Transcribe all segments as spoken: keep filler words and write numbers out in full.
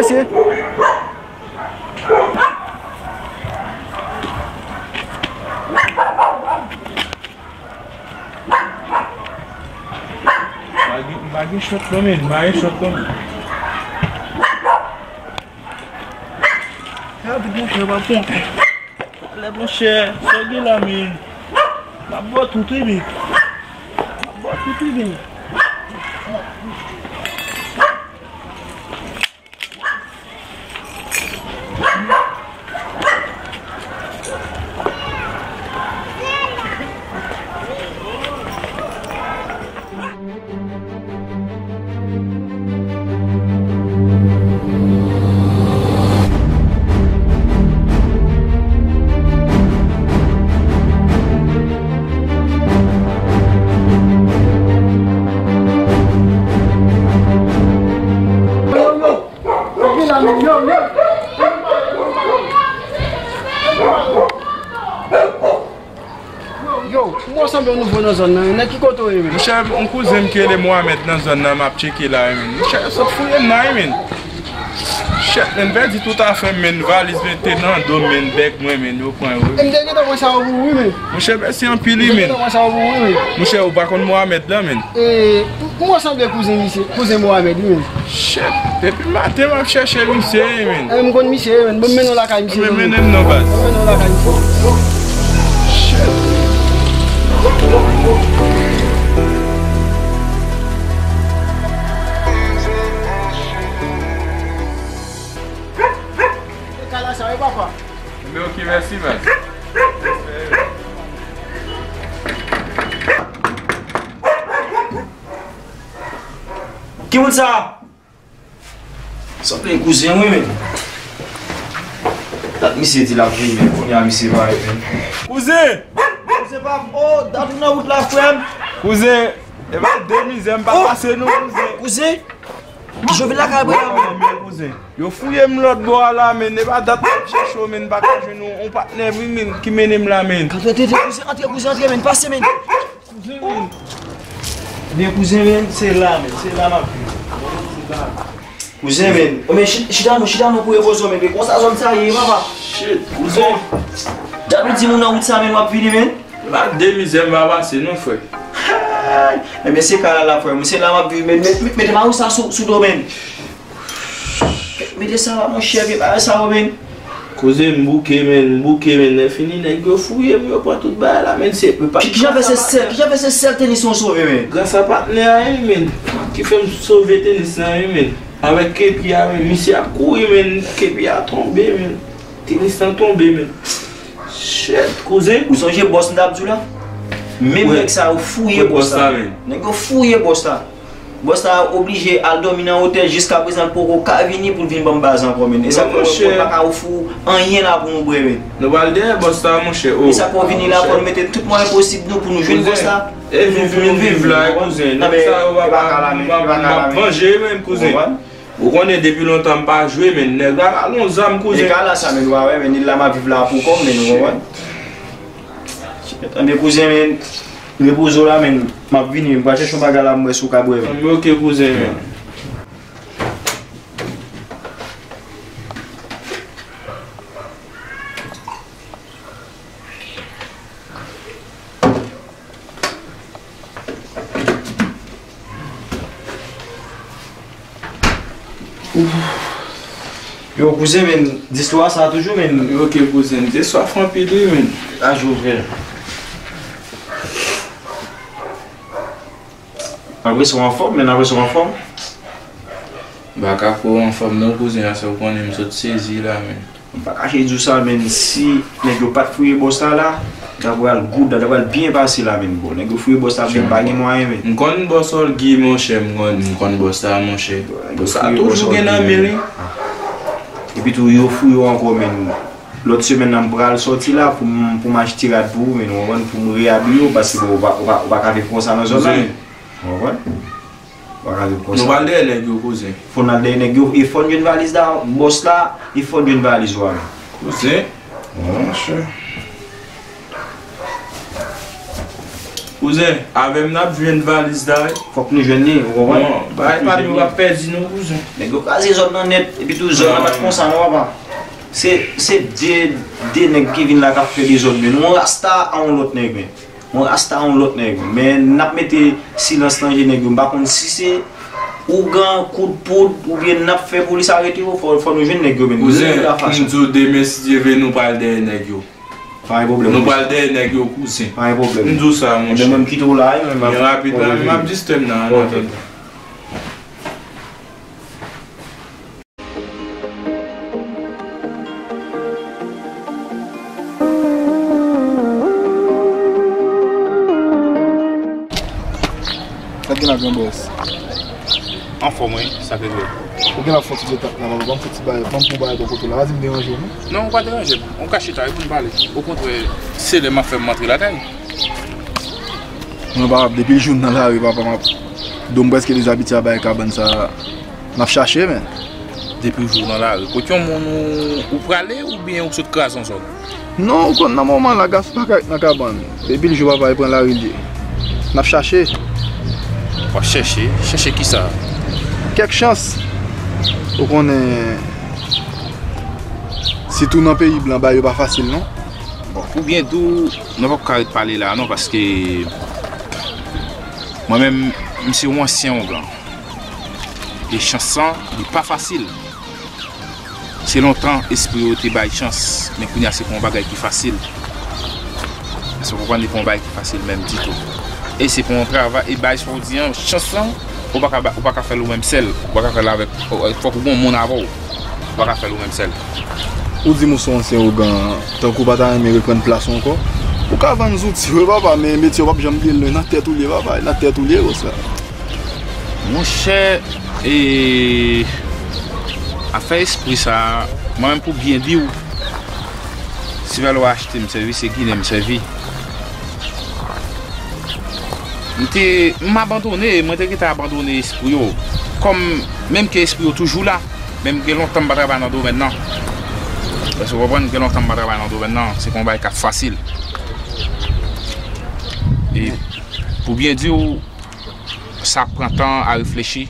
Mesye. M pa gen, m pa gen chòt non, men. M pa gen chòt non, men. Gade, monchè, pa pran. Talè, monchè, sa w gen la, men. M ap ba w tout, wi, men. M ap ba w tout, wi, men. Yo, m wè w sanble yon nouvo nan zòn nan. Nan ki kote w ye, menm? Monchè, yon kouzen m ki rele Mohamed nan zòn nan, m ap tcheke la, wi, menm. Monchè, yo sot fouye m nan, wi, menm. Shit, menm, pèdi tout afè m, menm. Valiz mwen te nan do m, menm, bèg mwen, menm, yo pran yo. E m te gentan wè sa yo pou ou, wi, menm. Monchè, mèsi anpil, wi, menm. M te gentan wè sa yo pou ou, wi, menm. Monchè, ou pa konn Mohamed la, menm? E, m, m wè sanble kouzen misye, kouzen Mohamed, wi, menm. Shit, depi maten m ap chèche misye, wi, menm. E, m konn misye, wi, menm. Bon, m mennen w lakay misye, wi, menm. Mennen m non, baz. M mennen w lakay misye. Shit. Kay la sa, wi, papa. Men ok, mèsi, baz. Ki moun sa? Sanble kouzen, wi, men. Dat misye di l ap vini, men kounye a misye parèt, men. Kouzen! Kouzen pa m, oh, dat ou nan wout la, frè m. Kouzen, e pa de mizè m pa pase non, kouzen. Kouzen? Ki jovil la ka bwè la, men. Men, kouzen. Yo fouye m lòt bò a la, men. E pa dat m ap chèche w, men. M pa ka jwenn yon, yon patnè, wi, men, ki mennen m la, men. Antre, antre, antre, kouzen, antre, kouzen, antre, men. Pase, men. Kouzen, men. Ebyen, kouzen, men, se la, men. Se la m ap viv. Se la. Kouzen, men. O, men, chi-, chita non, chita non pou repoze w, men. Men konsa zòn sa ye, papa. Shit, kouzen. Dat ou di moun nan wout sa, men, w ap vini, men. M pa de mizè m pa pase, non, frè. Ay, men, men se kay la, la, frè. Men se la m ap viv, men, men, men, mete mayo sa sou, sou do, men. Mete sa, monchè, vye bagay sa yo, men. Kouzen, m bouke, men, m bouke, men. Lè fini, nèg yo fouye m, yo pran tout bagay la, men. Se pa. Ki, kijan fè se sèl, kijan fè se sèl tenis ou sove, men? Gras a patnè a, wi, men. Ki fè m sove tenis la, wi, men. Avèk kepi a, men. Misye ap kouri, men. Kepi a tonbe, men. Tenis lan tonbe, men. Shit, kouzen. Ou sonje bòs m t ap di w la? Menm nèg sa yo fouye bòs la. Nèg yo fouye bòs la. Bòs la oblije al dòmi nan otèl, jiskaprezan l poko ka vini pou l vin ban m baz ankò, men. E sa fè yo pa ka ofri w anyen la pou nou bwè, men. Nou pral dèyè bòs la, monchè. E sa fè w vini la, fò nou mete tout mwayen posib nou pou nou jwenn bòs la. E viv, vin viv la, kouzen. Nèg sa yo pa ka la, men. M ap vanje, men, kouzen. Ou konnen depi lontan m pa jwe, men. Nèg la rale yon zam, kouzen. E kay la sa, men, w a wè, men, li la m ap viv la pou kò m, men, ou konprann? Shit. Ebyen, kouzen, men, repoze w la, men, m ap vini, men, m pral chèche yon bagay la, m wè si w ka bwè, men. Ebyen, ok, kouzen, men. Yo, kouzen, men, zistwa sa toujou, men. Ok, kouzen, m te swaf anpil, wi, men. A jou, frè. Apre sa w anfòm, men, apre sa w anfòm. M pa ka kwè w anfòm non, kouzen, paske w konnen m sot sezi la, men. M pa kache di w sa, men, si nèg yo pa t fouye bòs la la, ta pral good, ta pral byen pase la, men, bro. Nèg yo fouye bòs la, men, pa gen mwayen, men. M konn bòs Olgi, monchè, m konn, m konn bòs la, monchè. Bòs la toujou gen nan men l, wi. Epi tou, yo fouye w ankò, men. Lòt semèn nan, m pral sòti la pou m, pou m achte rad pou ou, men, ou konprann, pou m reyabiye w, paske, bon, ou pa, ou pa, ou pa ka viv konsa nan zòn nan, men. Ou konprann? Ou pa ka viv konsa. Nou pral dèyè nèg yo, kouzen. Fò n al dèyè nèg yo, e fò n jwenn valiz la, bòs la, e fò n jwenn valiz ou a, men. Kouzen? Monchè. Kouzen, avè m n ap jwenn valiz la, wi. Fòk nou jwenn li, ou konprann? Non, bagay pa nou ap pèdi nou, kouzen. Nèg yo kraze zòn nan nèt, epi tou zòn nan pa t konsa non, papa. Se, se de, de nèg ki vin la k ap fè dezòd, men yon rasta a yon lòt nèg, men. Yon rasta a yon lòt nèg, men n ap mete silans nan je nèg yo. M pa konn si se ougan, kout poud, oubyen n ap fè polis arete yo, fò, fò nou jwenn nèg yo, men. Kouzen, pou m di w demen, si Dye vle, nou pral dèyè nèg yo. Pa gen pwoblèm, monchè. Nou pral dèyè nèg yo, kouzen. Pa gen pwoblèm. M di w sa, monchè. Ebyen, mwen, m kite w la, wi, men m ap, men rapid la, men m ap distèb nan, nan. Ok. Sa k gen la, gran bòs? Anfòm, wi, sa k regle? Ou gen la fè yon ti etap la, papa, ban m fè ti bagay, ban m pou bagay bò kote w la. Pa di m deranje w, non. Non, ou pa deranje m. Ou ka chita, wi, pou n pale. Okontrè, se lè m ap fè m antre lakay. Mwen, papa, depi jou m nan lari, papa, m ap, do m prèske dezabitye a bay kabann sa. N ap chache, men. Depi jou nan lari. Kot yon moun ou, ou prale oubyen ou sot kraze yon zòn? Non, ou konn nan moman la, gason pa ka ret nan kabann. Depi l jou papa, li pran lari l ye. N ap chache. W ap chèche? Chèche kisa? Kèk chans. Ou konnen, sitou nan peyi blan, bagay yo pa fasil, non. Bon, pou byen di w, nou p ap ka ret pale la, non, paske mwen menm, m se yon ansyen ogan. E chans lan, li pa fasil. Se lontan espri yo te bay chans, men kounye a se pa yon bagay ki fasil. Èske w konprann? Li pa yon bagay ki fasil menm ditou. E se pa yon travay, e bagay sa w di an, chans lan, ou pa ka ba-, ou pa ka fè l ou menm sèl. Ou pa ka fè l avèk, fòk ou gen yon moun avè w. Ou pa ka fè l ou menm sèl. Ou di m ou se yon ansyen ogan, tankou w pa ta renmen reprann plas ou ankò. Ou ka vann zouti w wi papa, men metye w p ap janm bliye l non, e nan tèt ou l ye papa, e nan tèt ou l ye konsa. Monchè, e, afè espri sa, mwen menm pou byen di w, si w al achte m sèvi, se Ginen m sèvi. M te, m abandone, mwen te gentan abandone espri yo. Kòm, menm ke espri yo toujou la, men m gen lontan m pa travay nan domèn nan. Èske w konprann? Gen lontan m pa travay nan domèn nan. Se pa yon bagay k ap fasil. E pou byen di w, sa pran tan a reflechi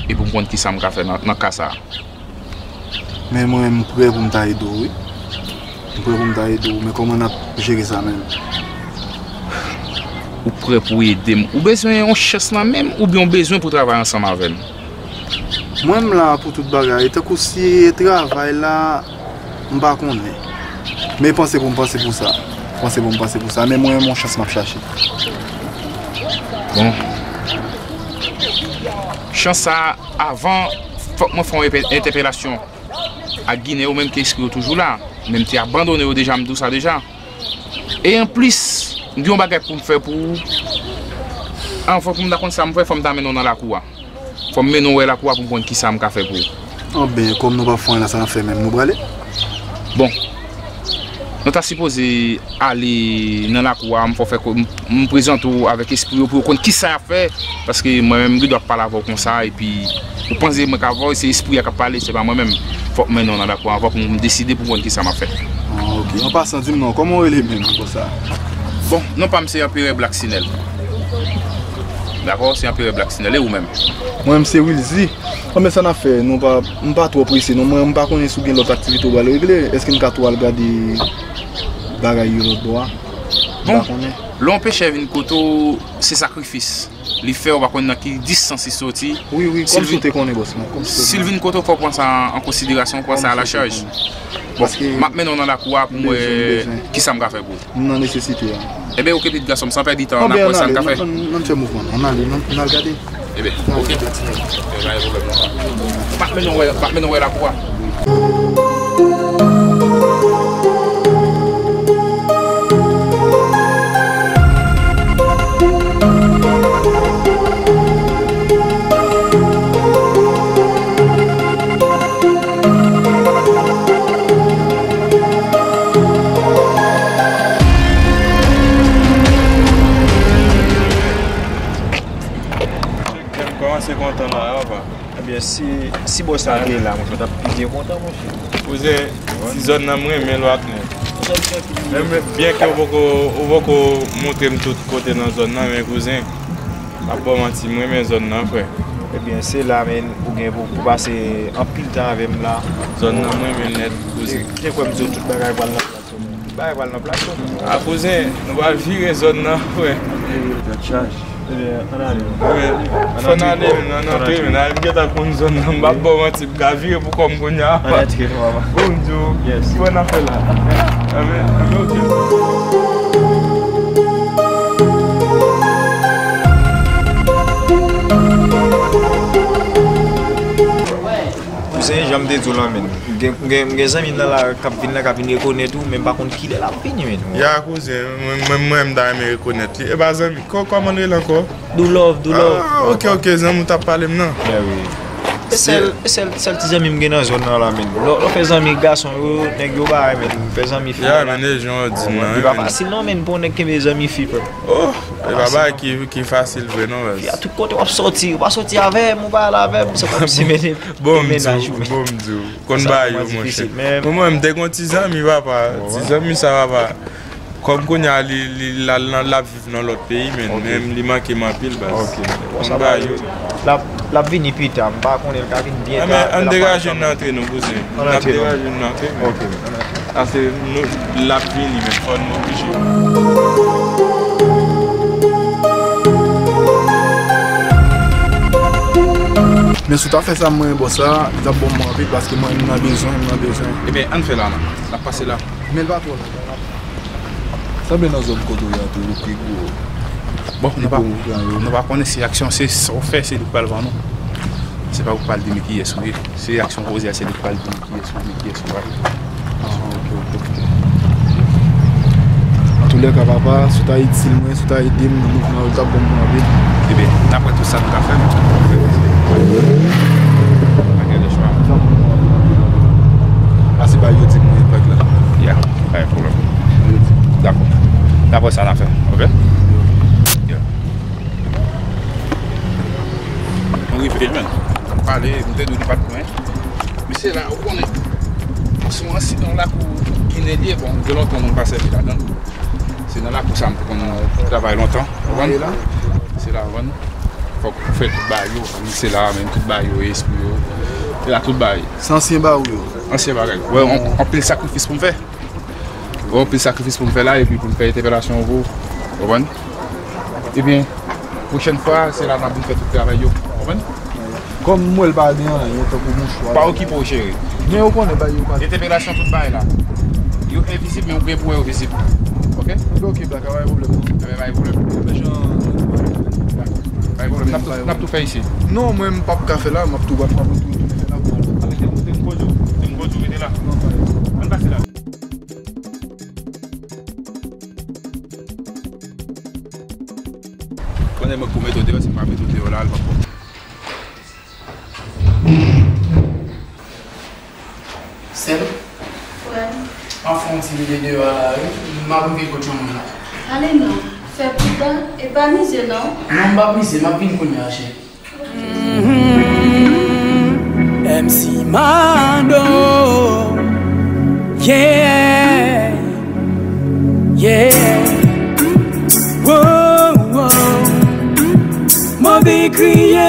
epi m konn kisa m ka fè nan, nan ka sa a. Men mwen, m prè pou m ta ede w, wi. M prè pou m ta ede w, men kòman n ap jere sa menm? Ou prè pou w ede m? Ou bezwen yon chans nan men m oubyen w bezwen pou w travay ansanm avè m? Mwen, m la pou tout bagay. Tankou si e travay la, m pa konnen. Men panse pou m panse pou sa. Panse pou m panse pou sa. Men mwen, yon chans m ap chache. Bon. Chans sa, avan, fòk mwen fè yon entèpelasyon ak Ginen yo, menm ke espri yo toujou la. Men m te abandone yo deja, m di w sa deja. E anplis, m gen yon bagay pou m fè pou ou. Anvan pou m ta konn sa m fè, fò m ta mennen w nan lakou a. Fò m mennen w wè lakou a pou m konn kisa m ka fè pou ou. Anben, kòm nou p ap fè anyen la, sa n ap fè menm? Nou prale? Bon, nou ta sipoze ale nan lakou a, m fè w fè ko-, m, m prezante w avèk espri yo pou yo konn kisa y ap fè, paske mwen menm m gen dwa ap pale avè w konsa, epi ou panse mwen ka vòlè, se espri a k ap pale, se pa mwen menm. Fòk m mennen w nan lakou a avan pou m deside pou m konn kisa m ap fè. Ah, ok. An pasan, di m non, kòman w rele menm konsa? Bon, non pa m se Anperè Black Sinèl. Dakò, se Anperè Black Sinèl, e ou menm? Mwen, m se Wilzy. Anben, sa n ap fè, nou pa, m pa twò prese non. Mwen, m pa konnen si w gen lòt aktivite w pral regle. Èske n ka tou al gade bagay yo lòt bò a? Bon, lè yon pechè vin kote w, se sakrifis li fè, ou pa konn nan ki distans li soti. Wi, wi, kòmsi w te konnen, bòs mwen, kòmsi w te konnen. Si l vin kote w, fò w pran sa an konsiderasyon, w pran sa a la chaj. Bon, m ap mennen w nan lakou a pou m wè kisa m ka fè pou ou. M nan nesesite a. Ebyen, oke, pitit gason m, san pèdi tan, n ap wè sa n ka fè. Ann ale, ann, ann fè mouvman, ann ale, ann, ann al gade. Ebyen, oke. Ebyen, pa gen pwoblèm non. M ap mennen w wè, m ap mennen w wè lakou a. Kè m kòmanse kontan la, papa. Ebyen, si, si bòs la te la, monchè, w t ap pi byen kontan, monchè. Kouzen, ti zòn nan m renmen l, patnè. Menm byen ke ou poko, ou poko montre m tout kote nan zòn nan, men kouzen, m ap ba w manti, m renmen zòn nan, frè. Ebyen, se la, men, ou gen pou, pou pase anpil tan avè m la. Zòn nan, m renmen l nèt, kouzen. Te kwè m di w tout bagay pral nan plas. Bay pral nan plas yo. A kouzen, nou pral vire zòn nan, frè. Tèt chaje. Ebyen, ann ale. Wi, fò n ale, men, ann antre, men. A, m gentan konn zòn nan, m p ap ba w manti, m ka vire pou kò m kounye a. Ann antre, non, papa. Bon, m di w, yes, ki wè n ap fè la? A, men, ok. Kouzen, jan m te di w lan, men, m gen, m gen, m gen zanmi m nan la k ap vin la, k ap vin rekonèt ou, men m pa konn kilè l ap vini, men. Ya, kouzen, mwen, mwen, mwen, m ta renmen rekonèt li. E pa zanmi, kò-, kòman l rele ankò? Do Love, Do Love. Ah, ok, ok, zanmi w t ap pale m nan. Ben wi. E sèl, e sèl, sèl ti zanmi m gen nan zòn nan la, men. Lè, lè w fè zanmi gason yo, nèg yo pa renmen fè zanmi fi. Ya, men, e jan w di m nan, wi, men. Li pa fasil non, men, pou yon nèg kenbe zanmi fi, frè. Oh, e pa bagay ki, ki fasil vre non, baz. Fi a tout kote w ap sòti, ou pa sòti avè m, ou pa al avè m, se kòmsi, men, bon, m di w, bon, m di w. Konn ba yo, monchè. Mwen, mwen, m te gon ti zanmi, papa. Ti zanmi sa, papa. Kòm kounye a, li, li, l al nan, l ap viv nan lòt peyi, men, men li manke m anpil, baz. Konn ba yo. L ap, l ap vini pita, m pa konnen, l ka vin byento. Ann degaje n nan antre non, kouzen. N ap degaje n nan antre, men. Paske nou, l ap vini, men fò n oblije. Men si w ta fè sa, mwen, bò sa, li t ap bon mwen anpil, paske mwen, m nan bezwen, m nan bezwen. Ebyen, ann fè la, non. N ap pase la. Men l pa twò lwen. Sanble nan zòn kote w ye a tou, yo pi gwo. Bon, nou pa, nou pa konnen si aksyon se sa w fè, se li k pral vann ou. Se pa ou k pral di m kiyès ou ye. Se aksyon w poze a, se li k pral di m kiyès ou ye, kiyès ou pa ye. Ah, ok, ok, ok. Antoulèka, papa, si w ta itil mwen, si w ta ede m nan mouvman yo, l t ap bon pou mwen anpil. Ebyen, n ap wè tout sa nou ka fè, men. Pa gen lòt chwa. Pase bay yo di mwen vag la. Ya, pa gen pwoblèm. Dakò. N ap wè sa n a fè, ok? Ya. Nou rive, men. Pale, m te di w li pa t lwen. Misye la, ou konnen. Se yon ansi-, yon lakou ginen li ye, bon, gen lontan nou pa sèvi ladan l. Se nan lakou sa m te konn travay lontan, ou konprann? Se la, ou konprann? Fòk ou fè tout bagay yo, se la menm tout bagay yo, espri yo. Se la tout bagay. Se ansyen bagay yo. Ansyen bagay. Wè, an-, anpil sakrifis pou m fè. Wè, anpil sakrifis pou m fè la, epi pou m fè entèpelasyon pou ou, ou konprann? Ebyen, pwochèn fwa, se la n ap vin fè tout travay yo, ou konprann? Kòm m wè l pa gen anyen tankou mouchwa. Pa okipe w, cheri. Men ou konnen bagay yo pa. Entèpelasyon tout bagay la. Yo envizib, men ou gen pou wè yo vizib. Ok? Ok, ok, black, pa gen pwoblèm non. Ebyen, pa gen pwoblèm. Ebyen, jan. Pa gen pwoblèm, n ap tou, n ap tou fè isit. Non, mwen, m p ap ka fè la, m ap tou, m ap tou tounen fè la pou al. Mete, mete m poze w, mete m poze w, mete la. Non, pa gen. Ann pase la. Konnen mwen pou mete w deyò, si m pa mete w deyò la, l p ap bon. Sèm, frè m, m ap fè yon ti vide deyò a la, wi. M ap rive kot yon moun la. Ale non, fè pridan, e pa mize non. Non, m p ap mize, m ap vin kounye a, cheri. M C Mado. Yeah. Yeah. Wow, wow. Move kriye.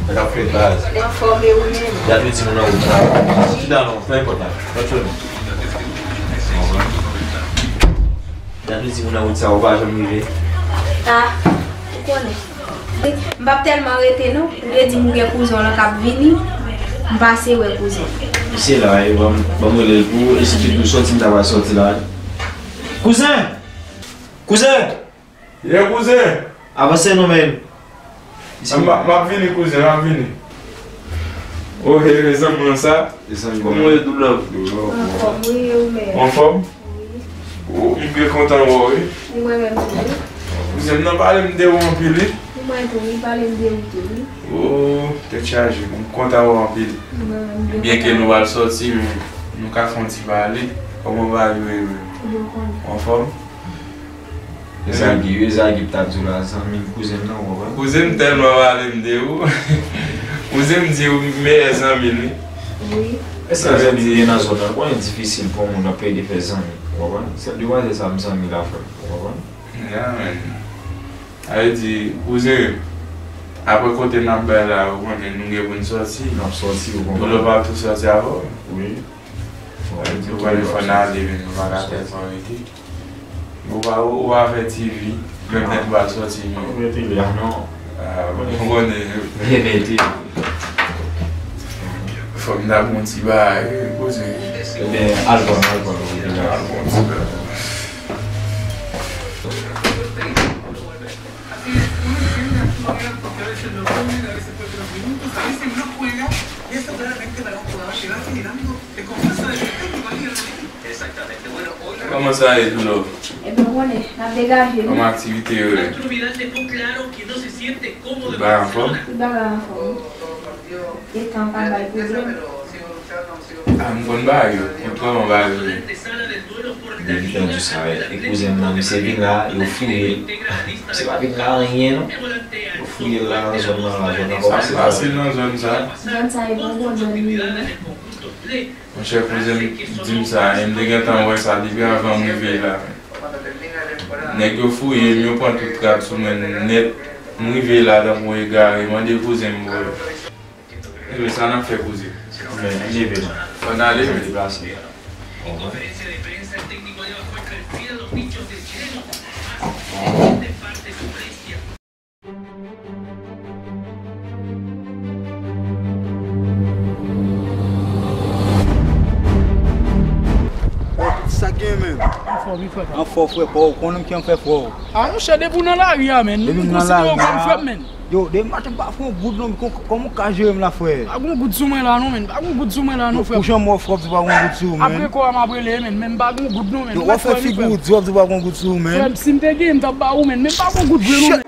Sa k ap fèt baz? Anfòm e ou menm? Gade timoun nan wout sa. Chita non, fè pòt la. Pòt fèmen. Gade timoun nan wout sa, ou pa janm rive. Ah, ou konnen. M p ap tèlman rete non. Ou te di m ou gen kouzen w lan k ap vini. M pase wè kouzen. Se la, e, ban m, ban m rele l pou ou, e si te di w sòti, m ta pral sòti la. Kouzen! Kouzen! Ye, kouzen! Avanse non, men. M ap, m ap vini, kouzen, m ap vini. Oh, hey, mezanmi, sa? Mezanmi, kòman w ye, doulè? Anfòm, wi, e ou menm? Anfòm? Wi. Oh, m byen kontan wè w, wi. Mwen menm tou, wi. Kouzen m nan pale m de ou anpil, wi. Mwen tou, wi, pale m de ou tou, wi. Oh, tèt chaje, m kontan wè w anpil. Mwen menm, m byen kontan. Byenke nou pral sòti, men nou ka fè yon ti pale. Kòman bagay yo ye menm? Ou konnen. Anfòm? E sa Guy, e sa Guy t ap di w la, zanmi m, kouzen m nan, ou konprann? Kouzen m tèlman pale m de ou. Kouzen m di ou meyè zanmi l, wi. Wi. E sa zanmi m gen nan zòn nan, ou konnen difisil pou yon moun ap plede fè zanmi, ou konprann? Sèl demwazèl sa m zanmi l a frè m, ou konprann? Ya, men. Sa vle di, kouzen, apre kote n ap bay la, ou konnen nou gen pou n sòti. N ap sòti, ou konprann? Dolo pa tou sòti avè w. Wi. Ou konnen fò n ale, men nou pa ka tèlman rete. Ou pa, ou pa fè T V, menm lè nou pral sòti, men. Ou mete li a non. Ah, ou konnen. Byen mete. Fò m ta pran yon ti bagay, wi, kouzen. Ebyen, al pran, al pran, al pran yon ti bagay. Kòman sa ye, Dolo? Ebyen, ou konnen, n ap degaje nou. Kòman aktivite yo ye? Tout bagay anfòm? Tout bagay anfòm. E tan pa bay pwoblèm. Ah, m konn bagay yo. Kont kòman bagay yo ye? Depi m tande sa, e kouzen m nan, misye vin la, yo fouye l. Misye pa vin la anyen, non. Yo fouye l la nan zòn nan, la, zòn nan kòmanse fasil nan zòn sa. Zòn sa, e pa bon zòn li ye, non. Monchè, kouzen m di m sa, e m te gentan wè sa depi anvan m rive la. Nèg yo fouye m, yo pran tout rad sou mwen nèt. M rive la tankou egare, mande kouzen m pou yo. Ebyen, sa n ap fè, kouzen? Men, leve non. Fò n ale, men. Deplase. Sa gen menm? Anfòm, wi, frè pa m. Anfòm, frè pa w, konnen m ki an fè, frè w. Ah, monchè, depi w nan lari a, menn, m konsidere w kòm frè m, menn. Yo, depi maten m pa fè yon goud non, kò-, kòman w ka jere m la, frè? Pa gon goud sou mwen la non, menn. Pa gon goud sou mwen la non, frè m. Pou jan m wè w, frè, w di pa gon goud sou ou, menn. Apre kò a m ap rele, menn, men m pa gon goud non, menn. Yo, w ap fè figi w di w ap di w pa gon goud sou ou, menn. Frè m, si m te genyen, m t ap ba ou, menn, men m pa gon goud vre non, menn.